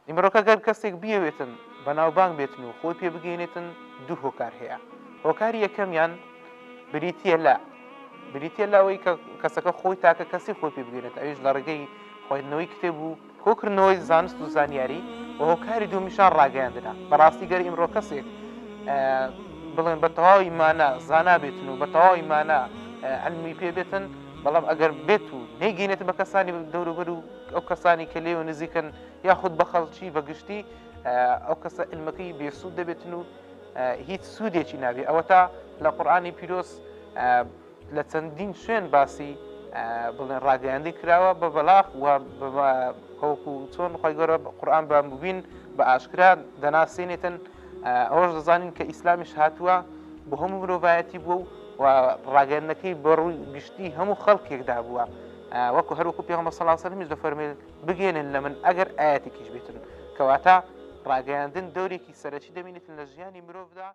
ئیمڕۆکە گەر کەسێک بیەوێتن بەناوبانگ بێتن و خۆی پێ بگەینێتن دوو هۆکار هەیە هۆکاری یەکەمیان بریتیە لە بریتیە لە ئەوەی کە کەسەکە خۆی تاکە کەسی خۆی پێ بگەێنێت ئەویش لە ڕێگەی خوێندنەوەی کتێب و کۆکردنەوەی زانست و زانیاری و هۆکاری دوومیشان ڕاگەیاندنە بەڕاستی گەر ئیمڕۆ کەسێک بڵێن بە تەواوی مانا زانا بێتن و بە تەواوی مانا علمی پێ بێتن بەڵام ئەگەر بێت و نەیگەینێت بە کەسانی دەوروبەر و ئەو کەسانی کە لێوە نزیکن یاخود بە خەڵکی بە گشتی ئەو کەسە علمەکەی بێسوود دەبێتن و هیچ سوودێکی نابێ ئەوەتا لە قورئانی پیرۆز لە چەندین شوێن باسی بڵێن ڕاگەیاندن کراوە بە بەلاغ و وەکو چۆن خی گەورە قورئان بە مبین بە ئاشکرا دەناسێنێتن ئەوەش دەزانین کە ئیسلامیش هاتووە بۆ هەموو مرۆڤایەتی بووە و ڕاگەیاندنەکەی بە ڕووی گشتی هەموو خەڵکێکدا بووە وەکو هەروەکو پێغەمبەر صلی الله علیه و سلم دەفەرمێت بگەێنن لە من ئەگەر ئاەتێکیش بێتن کەواتە ڕاگەیاندن دەورێکی سەرەکی دەبینێتن لە ژیانی مرۆڤدا.